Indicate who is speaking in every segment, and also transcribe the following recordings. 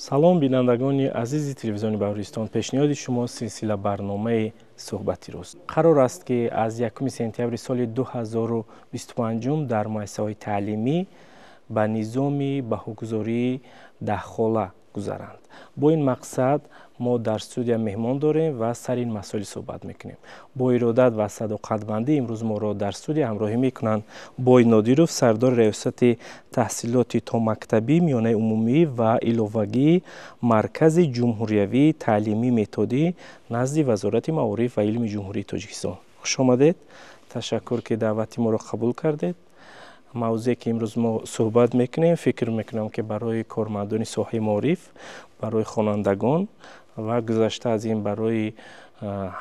Speaker 1: Салом, бинандагони азизи телевизиони Баҳористон. Пешниҳоди шумо силсила барномаи суҳбати рӯз. Қарор аст, ки аз 1 сентябри соли 2025 дар муассисаҳои таълимӣ ба низоми баҳогузории даҳхола гузаранд. Бо ин мақсад мо дар студия меҳмон дорем ва сари ин масоил суҳбат мекунем. Бо иродат ва садоқатмандӣ имрӯз моро дар студия ҳамроҳӣ мекунанд Бой Нодиров, сардори Раёсати таҳсилоти томактабӣ, миёнаи умумӣ ва иловагии Маркази ҷумҳуриявии таълимӣ методӣ назди Вазорати маориф ва илми Ҷумҳурии Тоҷикистон. Хуш омадед, ташаккур, ки даъвати моро қабул кардед. Мавзӯе, ки имрӯз мо суҳбат мекунем, фикр мекунам, ки барои кормандони соҳаи маориф, барои хонандагон ва гузашта аз ин барои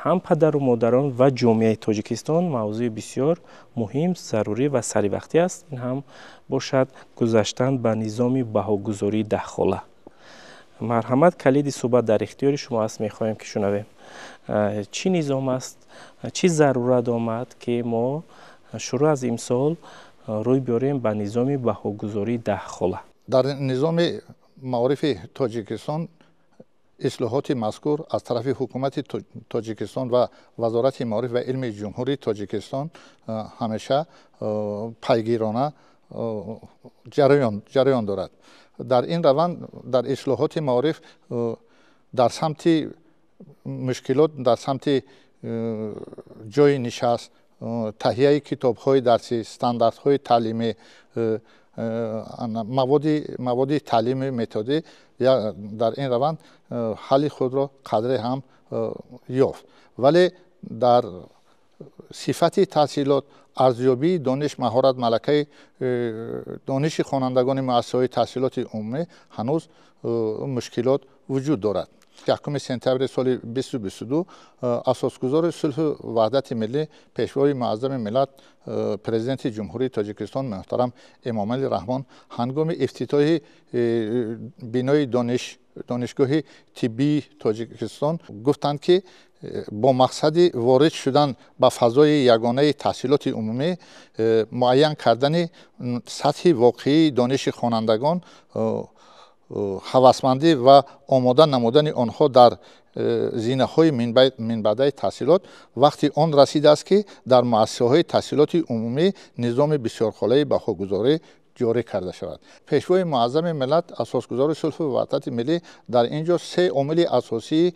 Speaker 1: ҳам падару модарон ва ҷомеаи Тоҷикистон мавзӯи бисёр муҳим, зарурӣ ва саривақтӣ аст. Ин ҳам бошад гузаштан ба низоми баҳогузории даҳхола. Марҳамат, калиди суҳбат дар ихтиёри шумо аст. Мехоҳем, ки шунавем, чӣ низом аст, чӣ зарурат омад, ки мо шурӯъ аз имсол рӯй биёрем ба низоми баҳогузории даҳхола.
Speaker 2: Дар низоми маорифи Тоҷикистон ислоҳоти мазкур аз тарафи ҳукумати Тоҷикистон ва Вазорати маориф ва илми Ҷумҳурии Тоҷикистон ҳамеша пайгирона ҷараён дорад. Дар ин раванд, дар ислоҳоти маориф, дар самти мушкилот, дар самти ҷойи нишаст, таҳияи китобҳои дарсӣ, стандартҳои таълимӣ, маводи таълими методӣ дар ин раванд ҳалли худро қадре ҳам ёфт, вале дар сифати таҳсилот, арзёбии дониш, маҳорат, малакаи дониши хонандагони муассисаҳои таҳсилоти умумӣ ҳанӯз мушкилот вуҷуд дорад. 1 сентябри соли 2022 асосгузори сулҳу ваҳдати миллӣ, Пешвои муаззами миллат, Президенти Ҷумҳурии Тоҷикистон муҳтарам Эмомалӣ Раҳмон ҳангоми ифтитоҳи бинои Донишгоҳи тиббии Тоҷикистон гуфтанд, ки бо мақсади ворид шудан ба фазои ягонаи таҳсилоти умумӣ, муайян кардани сатҳи воқеии дониши хонандагон, ҳавасмандӣ ва омода намудани онҳо дар зинаҳои минбаъдаи таҳсилот, вақти он расидааст, ки дар муассисаҳои таҳсилоти умумӣ низоми бисёрхолаи баҳогузорӣ ҷорӣ карда шавад. Пешвои муаззами миллат, асосгузори сулҳу ваҳдати миллӣ дар ин ҷо се омили асосии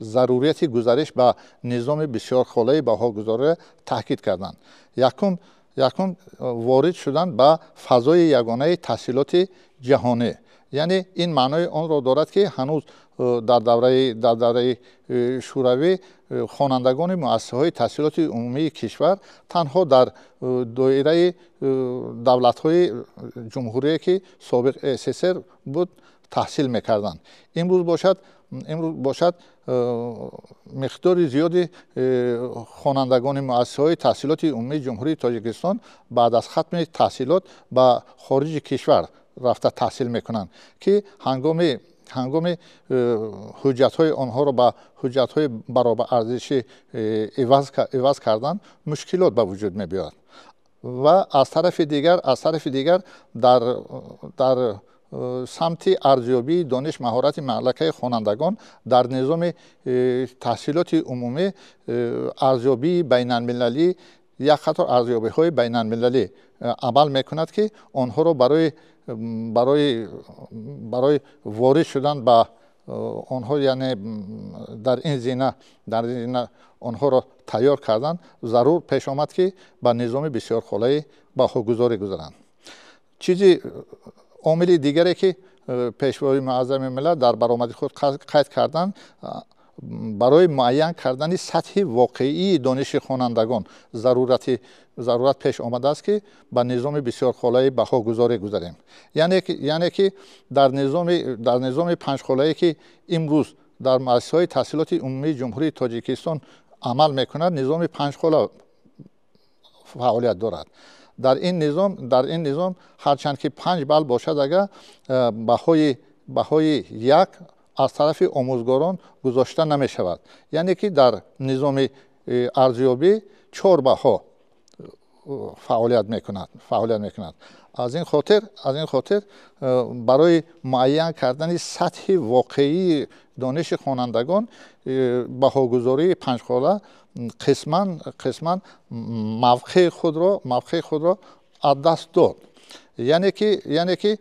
Speaker 2: зарурияти гузариш ба низоми бисёрхолаи баҳогузориро таъкид карданд. Якум, ворид шудан ба фазои ягонаи таҳсилоти ҷаҳонӣ, яъне ин маънои онро дорад, ки ҳанӯз дар давраи Шӯравӣ хонандагони муассисаҳои таҳсилоти умумии кишвар танҳо дар доираи давлатҳои ҷумҳурие, ки собиқ СССР буд, таҳсил мекарданд. Имрӯз бошад миқдори зиёди хонандагони муассисаҳои таҳсилоти умумии Ҷумҳурии Тоҷикистон баъд аз хатми таҳсилот ба хориҷи кишвар рафта таҳсил мекунанд, ки ҳангоми ҳуҷҷатҳои онҳоро ба ҳуҷҷатҳои баробарарзишӣ иваз кардан мушкилот ба вуҷуд мебиёрад. Ва аз тарафи дигар дар самти арзёбии дониш, маҳорати, малакаи хонандагон дар низоми таҳсилоти умумӣ арзёбии байналмилалӣ, як қатор арзёбиҳои байналмилалӣ амал мекунад, ки онҳоро барои ворид шудан ба онҳо, яъне дар ин зина онҳоро тайёр кардан зарур пеш омад, ки ба низоми бисёрхолаи баҳогузорӣ гузаранд. Чизи омили дигаре, ки Пешвои муаззами миллат дар баромади худ қайд карданд, барои муайян кардани сатҳи воқеии дониши хонандагон зарурат пеш омадааст, ки ба низоми бисёрхолаи баҳогузорӣ гузарем. Яъне ки дар низоми панҷхолае, ки имрӯз дар муассисаҳои таҳсилоти умумии Ҷумҳурии Тоҷикистон амал мекунад, низоми панҷхола фаъолият дорад. Дар ин низом ҳарчанд ки 5 балл бошад, агар баҳои як аз тарафи омӯзгорон гузошта намешавад, яъне ки дар низоми арзёбӣ чор баҳо фаъолият мекунад. Аз ин хотир барои муайян кардани сатҳи воқеии дониши хонандагон баҳогузории панҷхола қисман мавқеи худро аз даст дод. Яъне ки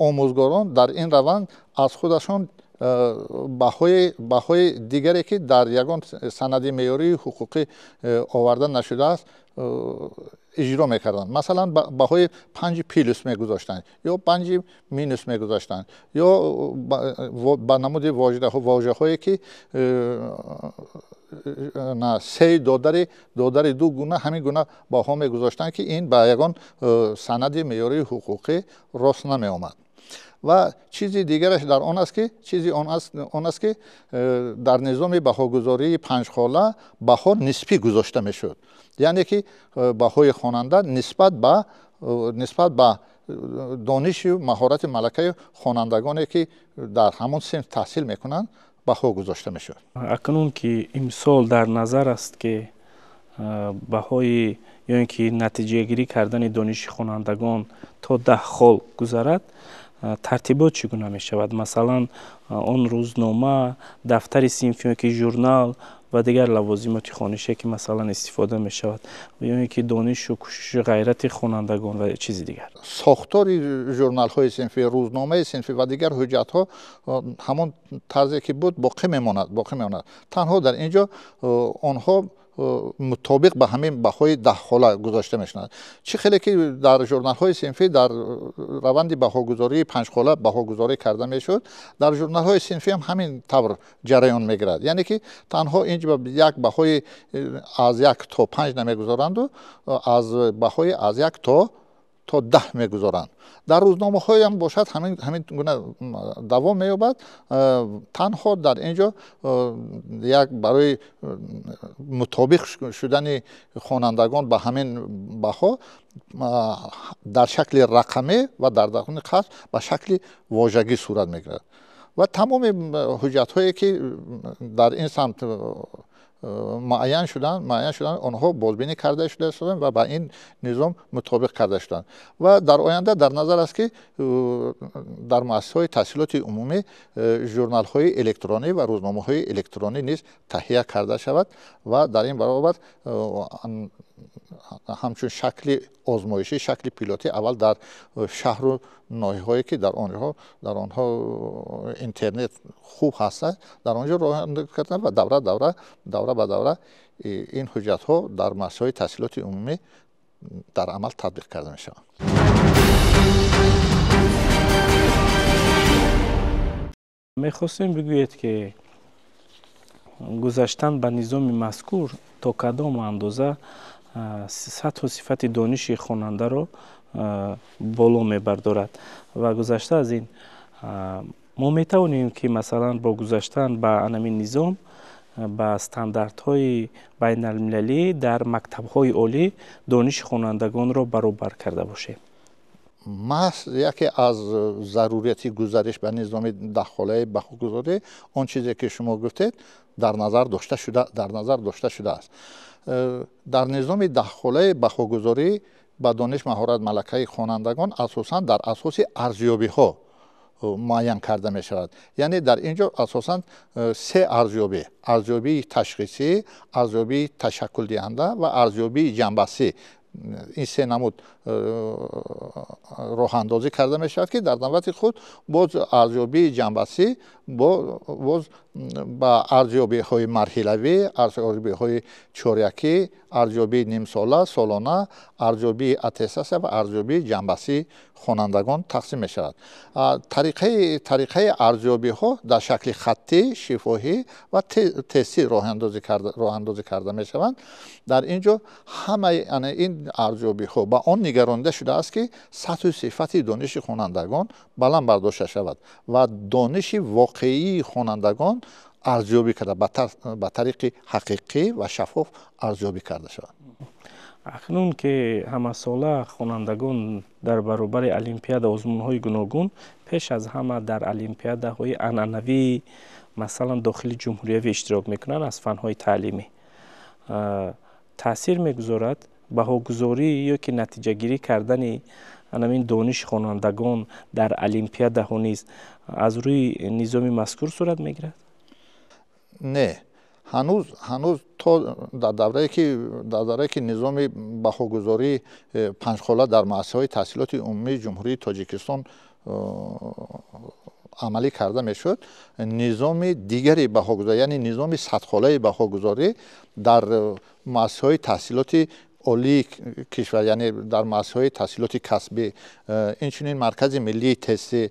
Speaker 2: омӯзгорон дар ин раванд аз худашон баҳои дигаре ки дар ягон санади меъёрии ҳуқуқӣ оварда нашудааст иҷро мекарданд. Масалан, баҳои 5 плюс мегузоштанд ё 5 минус мегузоштанд ё ба намуди вожаҳое ки се додари ду гуна ҳамин гуна баҳо мегузоштанд ки ин ба ягон санади меъёрии ҳуқуқӣ рост намеомад. Ва чизи дигараш дар он аст ки дар низоми баҳогузории панҷхола баҳо нисбӣ гузошта мешуд. Яъне ки баҳои хонанда нисбат ба донишу маҳорати малакаи хонандагоне ки дар ҳамон синф таҳсил мекунанд баҳо гузошта мешуд.
Speaker 1: Акнун ки имсол дар назар аст ки баҳои ё ин ки натиҷагирӣ кардани дониши хонандагон то 10 хол гузарад, тартибот чӣ гуна мешавад? Масалан, он рӯзнома, дафтари синфӣ ё ки журнал ва дигар лавозимоти хонише ки масалан истифода мешавад, ё ин ки донишу кӯшишу ғайрати хонандагон ва чизи дигар.
Speaker 2: Сохтори журналҳои синфӣ, рӯзномаи синфӣ ва дигар ҳуҷҷатҳо ҳамон тарзе ки буд боқӣ мемонад. Танҳо дар ин ҷо онҳо мутобиқ ба ҳамин баҳои 10 хола гузошта мешаванд. Чӣ хеле ки дар журналҳои синфӣ дар раванди баҳогузории панҷхола баҳогузорӣ карда мешуд, дар журналҳои синфӣ ҳам ҳамин тавр ҷараён мегирад. Яъне ки танҳо инҷо як баҳои аз 1 то 5 намегузоранду аз баҳои аз 1 то 10 мегузоранд. Дар рӯзномаҳоям бошад ҳамин гуна давом меёбад. Танҳо дар ин ҷо як барои мутобиқ шудани хонандагон ба ҳамин баҳо дар шакли рақамӣ ва дар даруни қасд ба шакли вожагӣ сурат мегирад. Ва тамоми ҳуҷҷатҳое ки дар ин самт муайян шуданд, онҳо бозбинӣ карда шуда ва ба ин низом мутобиқ карда шуданд. Ва дар оянда дар назар аст ки дар муассисаҳои таҳсилоти умумӣ журналҳои электронӣ ва рӯзномаҳои электронӣ низ таҳия карда шавад ва дар ин баробар ҳамчун шакли озмоишӣ, шакли пилотӣ аввал дар шаҳру ноҳияҳое ки дар онҳо интернет хуб ҳастанд, дар он ҷо роҳандозӣ карданд ва давра ба давра ин ҳуҷҷатҳо дар муассисаҳои таҳсилоти умумӣ дар амал татбиқ карда мешаванд.
Speaker 1: Мехостем бигӯед ки гузаштан ба низоми мазкур то кадом андоза сатҳу сифати дониши хонандаро боло мебардорад ва гузашта аз ин мо метавонем ки масалан бо гузаштан ба анамин низом ба стандартҳои байналмилалӣ дар мактабҳои олӣ дониши хонандагонро баробар карда бошем.
Speaker 2: Маҳз яке аз зарурияти гузариш ба низоми даҳхолаи баҳогузорӣ он чизе ки шумо гуфтед дар назар дошта шудааст. Дар низоми даҳхолаи баҳогузорӣ ба дониш, маҳорат, малакаи хонандагон асосан дар асоси арзёбиҳо муайян карда мешавад. Яъне дар ин ҷо асосан се арзёбӣ: арзёбии ташхисӣ, арзёбии ташаккулдиҳанда ва арзёбии ҷанбасӣ. Ин се намуд роҳандозӣ карда мешавад ки дар навбати худ боз арзёбии ҷанбасӣ боз ба арзёбиҳои марҳилавӣ, арзёбиҳои чорякӣ, арзёбии нимсола, солона, арзёбии аттестатсия ва арзёбии ҷанбасии хонандагон тақсим мешавад. Тариқаи арзёбиҳо дар шакли хаттӣ, шифоҳӣ ва тестӣ роҳандозӣ карда мешаванд. Дар ин ҷо ҳамаи ин арзёбиҳо ба он нигаронида шудааст ки сатҳу сифати дониши хонандагон баланд бардошта шавад ва дониши воқеии хонандагон арзёбӣ карда ба тариқи ҳақиқӣ ва шаффоф арзёбӣ карда шавад.
Speaker 1: Акнун ки ҳамасола хонандагон дар баробари олимпиада озмунҳои гуногун пеш аз ҳама дар олимпиадаҳои анъанавӣ, масалан дохили ҷумҳуриявӣ иштирок мекунанд аз фанҳои таълимӣ, таъсир мегузорад Баҳогузорӣ ё ки натиҷагирӣ кардани ҳамин дониши хонандагон дар олимпиадаҳо низ аз рӯи низоми мазкур сурат мегирад?
Speaker 2: Не, ҳанӯз то дар даврае ки низоми баҳогузории панҷхола дар муассисаҳои таҳсилоти умумии Ҷумҳурии Тоҷикистон амалӣ карда мешуд, низоми дигари баҳогузорӣ, яъне низоми садхолаи баҳогузорӣ дар муассисаҳои таҳсилоти олии кишвар, яъне дар муассисаҳои таҳсилоти касбӣ, инчунин Маркази миллии тестӣ,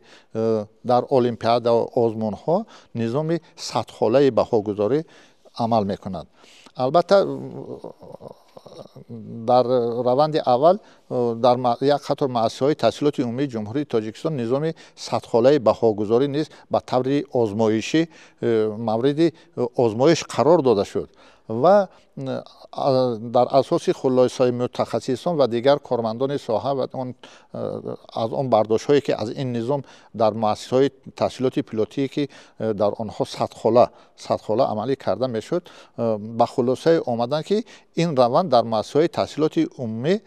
Speaker 2: дар олимпиада, озмунҳо низоми садхолаи баҳогузорӣ амал мекунад. Албатта, дар раванди аввал дар як қатор муассисаҳои таҳсилоти умумии Ҷумҳурии Тоҷикистон низоми садхолаи баҳогузорӣ низ ба таври озмоишӣ мавриди озмоиш қарор дода шуд ва дар асоси хулосаи мутахассисон ва дигар кормандони соҳа ва аз он бардоштҳое, ки аз ин низом дар муассисаҳои таҳсилоти пилотие, ки дар онҳо садхола амалӣ карда мешуд, ба хулосае омаданд, ки ин раванд дар муассисаҳои таҳсилоти умумӣ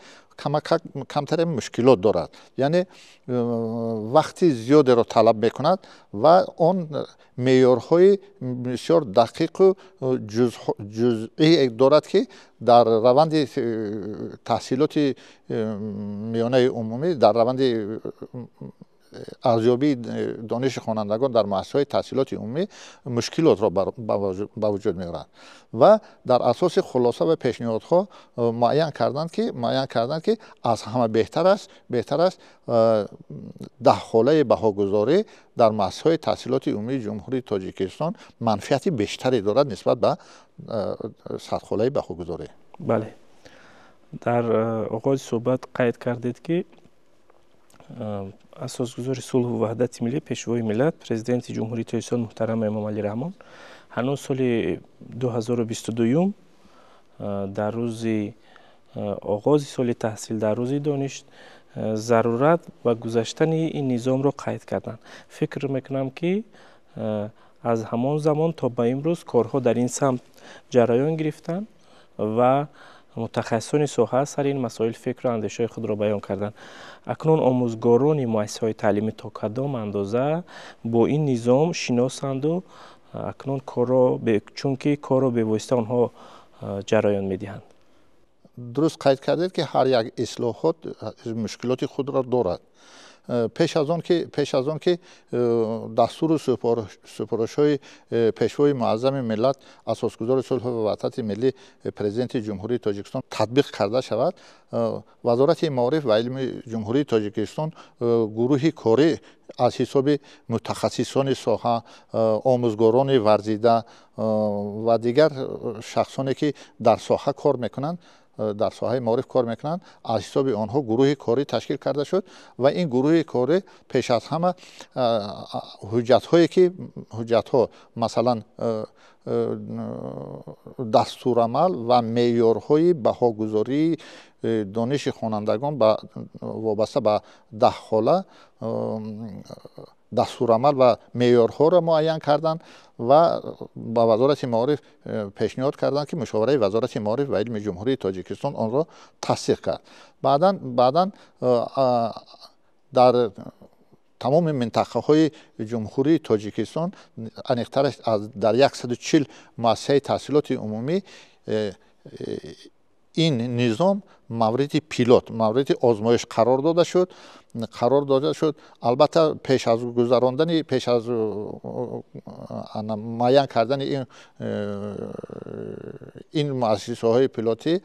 Speaker 2: камтаре мушкилот дорад, яъне вақти зиёдеро талаб мекунад ва он меъёрҳои бисёр дақиқу ҷузъӣ дорад, ки дар раванди таҳсилоти миёнаи умумӣ, дар раванди арзёбии дониши хонандагон дар муассисаҳои таҳсилоти умумӣ мушкилотро ба вуҷуд меорад. Ва дар асоси хулоса ва пешниҳодҳо муайян карданд, ки аз ҳама беҳтар аст даҳхолаи баҳогузорӣ дар муассисаҳои таҳсилоти умумии Ҷумҳурии Тоҷикистон манфиати бештаре дорад нисбат ба садхолаи баҳогузорӣ.
Speaker 1: Бале, дар оғози суҳбат қайд кардед, ки асосгузори сулҳу ваҳдати миллӣ, Пешвои миллат, Президенти Ҷумҳурии Тоҷикистон муҳтарам Эмомалӣ Раҳмон ҳанӯз соли 2022, дар рӯзи оғози соли таҳсил, дар Рӯзи дониш, зарурат ба гузаштани ин низомро қайд карданд. Фикр мекунам, ки аз ҳамон замон то ба имрӯз корҳо дар ин самт ҷараён гирифтанд ва мутахассисони соҳа сари ин масоил фикру андешаҳои худро баён карданд. Акнун омӯзгорони муассисаҳои таълимӣ то кадом андоза бо ин низом шиносанду акнун корро, чунки корро бевосита онҳо ҷараён медиҳанд?
Speaker 2: Дуруст қайд кардед, ки ҳар як ислоҳот мушкилоти худро дорад. Пеш аз он ки дастуру супоришҳои Пешвои муаззами миллат, асосгузори сулҳу ваҳдати миллӣ, Президенти Ҷумҳурии Тоҷикистон татбиқ карда шавад, Вазорати маориф ва илми Ҷумҳурии Тоҷикистон гурӯҳи корӣ аз ҳисоби мутахассисони соҳа, омӯзгорони варзида ва дигар шахсоне, ки дар соҳа кор мекунанд, дар соҳаи маориф кор мекунанд, аз ҳисоби онҳо гурӯҳи корӣ ташкил карда шуд. Ва ин гурӯҳи корӣ пеш аз ҳама ҳуҷҷатҳое ки ҳуҷҷатҳо, масалан, дастурамал ва меъёрҳои баҳогузории дониши хонандагон вобаста ба даҳхола, дастурамал ва меъёрҳоро муайян карданд ва ба Вазорати маориф пешниҳод карданд, ки мушовараи Вазорати маориф ва илми Ҷумҳурии Тоҷикистон онро тасдиқ кард. Баъдан дар тамоми минтақаҳои Ҷумҳурии Тоҷикистон, аниқтараш дар 140 муассисаи таҳсилоти умумӣ, ин низом мавриди пилот, мавриди озмоиш қарор дода шуд. Албатта, пеш аз гузарондани, пеш аз муайян кардани ин муассисаҳои пилотӣ,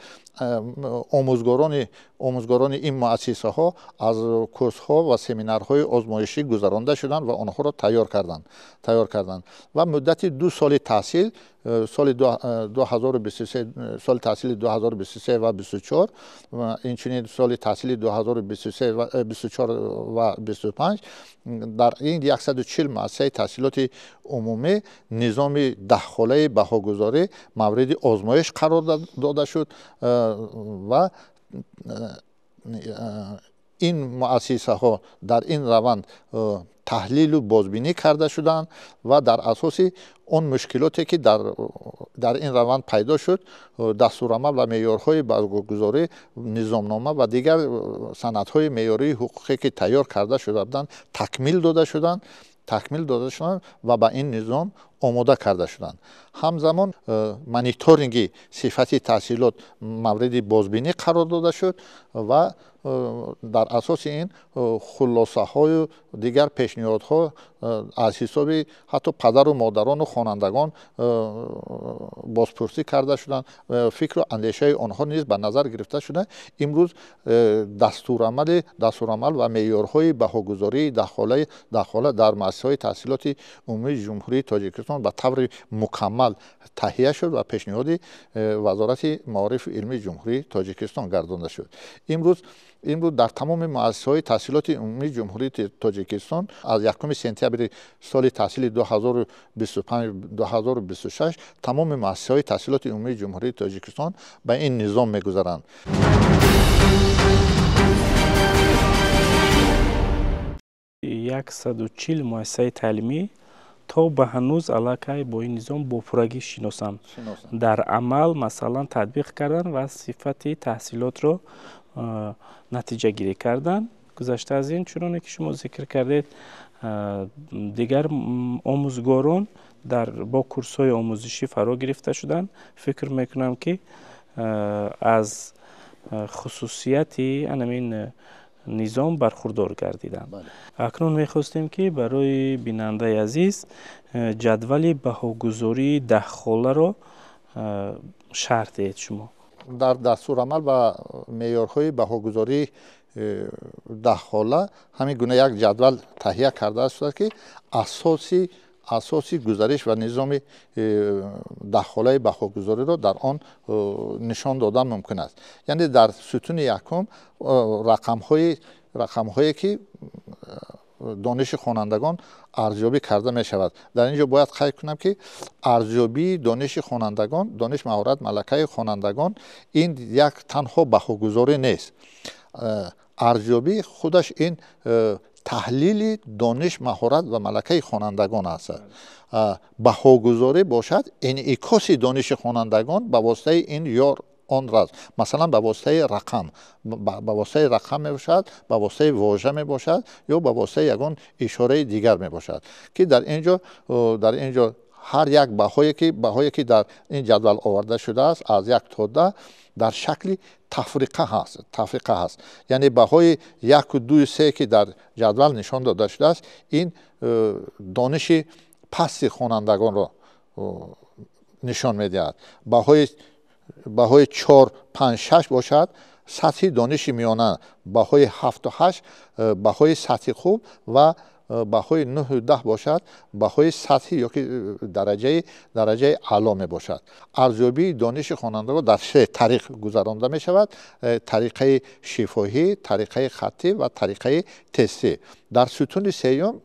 Speaker 2: омӯзгорони ин муассисаҳо аз курсҳо ва семинарҳои озмоишӣ гузаронда шуданд ва онҳоро тайёр карданд ва муддати 2 соли таҳсил, соли 2023, соли таҳсили 2023 ва 24, инчунин соли таҳсили 2023, 24 ва 25, дар ин 140 муассисаи таҳсилоти умумӣ низоми даҳхолаи баҳогузорӣ мавриди озмоиш қарор дода шуд ва ин муассисаҳо дар ин раванд таҳлилу бозбинӣ карда шуданд ва дар асоси он мушкилоте ки дар ин раванд пайдо шуд, дастурамал ва меъёрҳои баргузорӣ, низомнома ва дигар санадҳои меъёрии ҳуқуқе ки тайёр карда шуда буданд, такмил дода шуданд ва ба ин низом омода карда шуданд. Ҳамзамон мониторинги сифати таҳсилот мавриди бозбинӣ қарор дода шуд ва дар асоси ин хулосаҳою дигар пешниҳодҳо аз ҳисоби ҳатто падару модарону хонандагон бозпурсӣ карда шуданд. Фикру андешаи онҳо низ ба назар гирифта шуда. Имрӯз дастурамал ва меъёрҳои баҳогузории даҳхола дар муассисаҳои таҳсилоти умумии Ҷумҳурии Тоҷикистон ба таври мукаммал таҳия шуд ва пешниҳоди Вазорати маорифу илми Ҷумҳурии Тоҷикистон гардонда шуд. Имрӯз дар тамоми муассисаҳои таҳсилоти умумии Ҷумҳурии Тоҷикистон аз 1 сентябри соли таҳсили 2025-2026 тамоми муассисаҳои таҳсилоти умумии Ҷумҳурии Тоҷикистон ба ин низом мегузаранд.
Speaker 1: 140 муассисаи таълимӣ то ба ҳанӯз аллакай бо ин низом бо пуррагӣ шиносанд. Дар амал масалан татбиқ кардан ва сифати таҳсилотро натиҷагирӣ кардан. Гузашта аз ин, чуноне ки шумо зикр кардед, дигар омӯзгорон бо курсҳои омӯзишӣ фаро гирифта шуданд. Фикр мекунам, ки аз хусусияти анамин низом бархурдор гардиданд. Акнун мехостем, ки барои бинандаи азиз ҷадвали баҳогузории даҳхоларо шарҳ диҳед шумо.
Speaker 2: Дар дастурамал ва меъёрҳои баҳогузории даҳхола ҳамин гуна як ҷадвал таҳия карда шудааст, ки асоси гузариш ва низоми даҳхолаи баҳогузориро дар он нишон додан мумкин аст. Яъне дар сутуни якум рақамҳое ки дониши хонандагон арзёбӣ карда мешавад. Дар ин ҷо бояд қайд кунам, ки арзёбии дониши хонандагон, дониш, маҳорат, малакаи хонандагон ин як танҳо баҳогузорӣ нест. Арзёбӣ худаш ин таҳлили дониш, маҳорат ва малакаи хонандагон аст. Баҳогузорӣ бошад инъикоси дониши хонандагон ба воситаи ин ё он раз, масалан ба воситаи рақам, ба воситаи рақам мебошад, ба воситаи вожа мебошад ё ба воситаи ягон ишораи дигар мебошад, ки дар ин ҷо ҳар як баҳое ки дар ин ҷадвал оварда шудааст аз 1 то 10 дар шакли тафриқа ҳаст. Яъне баҳои 1, 2, 3 ки дар ҷадвал нишон дода шудааст, ин дониши пасти хонандагонро нишон медиҳад. Баҳои 4, 5, 6 бошад сатҳи дониши миёна, баҳои 7 8 баҳои сатҳи хуб ва баҳои 9 10 бошад баҳои сатҳи ёки дараҷаи аъло мебошад. Арзёбии дониши хонандагон дар се тариқ гузаронда мешавад: тариқаи шифоҳӣ, тариқаи хаттӣ ва тариқаи тестӣ. Дар сутуни сеюм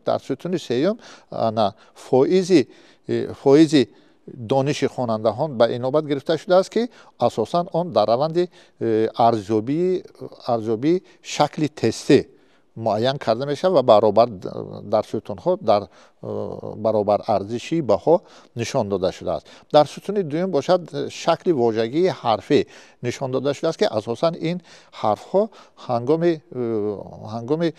Speaker 2: фоизи дониши хонандаҳон ба инобат гирифта шудааст, ки асосан он дар раванди арзёбии шакли тестӣ муайян карда мешавад ва баробар дар сутунҳо дар баробар арзиши баҳо нишон дода шудааст. Дар сутуни дуюм бошад шакли вожагии ҳарфӣ нишон дода шудааст, ки асосан ин ҳарфҳо ҳангоми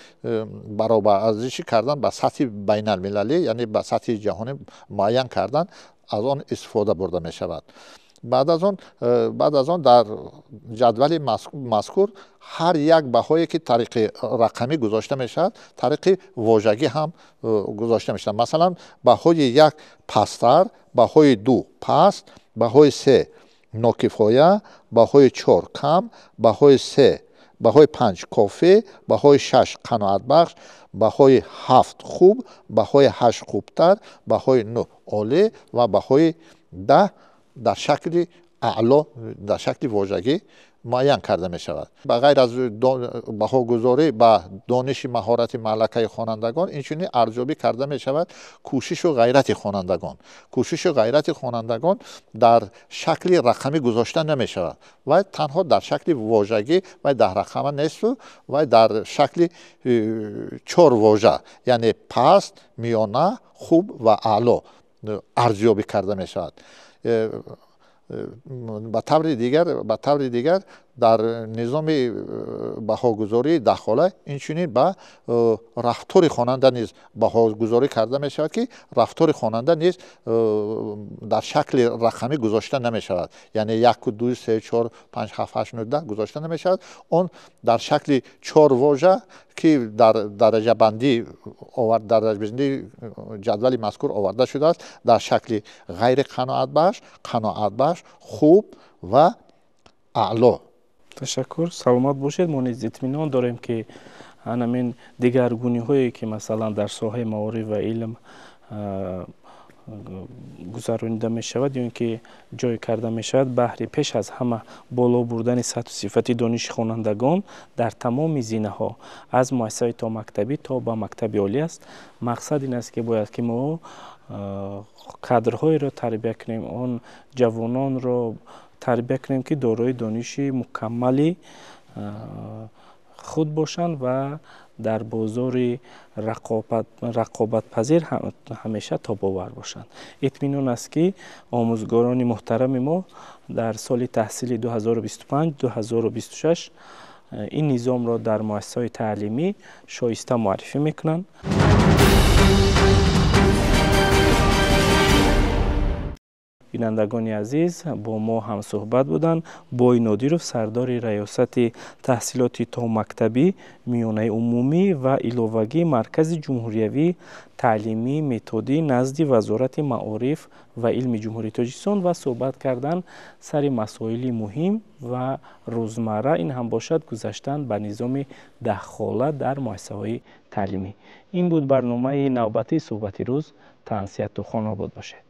Speaker 2: баробар арзишӣ кардан ба сатҳи байналмилалӣ, яъне ба сатҳи ҷаҳонӣ муайян кардан аз он истифода бурда мешавад. Баъд аз он дар ҷадвали мазкур ҳар як баҳое ки тариқи рақамӣ гузошта мешавад, тариқи вожагӣ ҳам гузошта мешавад. Масалан, баҳои 1 пасттар, баҳои 2 паст, баҳои 3 нокифоя, баҳои 4 кам, баҳои 5 кофӣ, баҳои 6 қаноатбахш, баҳои 7 хуб, баҳои 8 хубтар, баҳои 9 олӣ ва баҳои 10 дар шакли аъло, дар шакли вожагӣ муайян карда мешавад. Ба ғайр аз баҳогузорӣ ба дониши маҳорати малакаи хонандагон, инчунин арзёбӣ карда мешавад кӯшишу ғайрати хонандагон. Кӯшишу ғайрати хонандагон дар шакли рақамӣ гузошта намешавад ва танҳо дар шакли вожагӣ ва дар рақама несту ва дар шакли чор вожа, яъне паст, миёна, хуб ва аъло арзёбӣ карда мешавад. Ба таври дигар дар низоми баҳогузории даҳхола инчунин ба рафтори хонанда низ баҳогузорӣ карда мешавад, ки рафтори хонанда низ дар шакли рақамӣ гузошта намешавад, яъне 1, 2, 3, 4, 5, 7, 8, 9, 10 гузошта намешавад. Он дар шакли чор вожа, ки дар дараҷабандӣ ҷадвали мазкур оварда шудааст, дар шакли ғайриқаноатбахш, қаноатбахш, хуб ва аъло.
Speaker 1: Ташаккур, саломат бошед. Мо низ итминон дорем, ки ҳамин дигаргуниҳое, ки масалан дар соҳаи маориф ва илм гузаронида мешавад ё ин ки ҷой карда мешавад, баҳри пеш аз ҳама боло бурдани сатҳу сифати дониши хонандагон дар тамоми зинаҳо, аз муассисаи томактабӣ то ба мактаби олӣ аст. Мақсад ин аст, ки бояд ки мо кадрҳоеро тарбия кунем, он ҷавононро тарбия кунем, ки дорои дониши мукаммали худ бошанд ва дар бозори рақобатпазир ҳамеша тобовар бошанд. Итминон аст, ки омӯзгорони муҳтарами мо дар соли таҳсили 2025-2026 ин низомро дар муассисаҳои таълимӣ шоиста муаррифӣ мекунанд. Бинандагони азиз, бо мо ҳамсӯҳбат буданд Бой Нодиров, сардори раёсати таҳсилоти томактабӣ, миёнаи умумӣ ва иловагии Маркази ҷумҳуриявии таълимии методӣ назди Вазорати маориф ва илми Ҷумҳурии Тоҷикистон ва суҳбат кардан сари масоили муҳим ва рӯзмарра, ин ҳам бошад гузаштан ба низоми даҳхола дар муассисаҳои таълимӣ. Ин буд барномаи навбатии суҳбати рӯз. Тансиҳату хонобод бошед.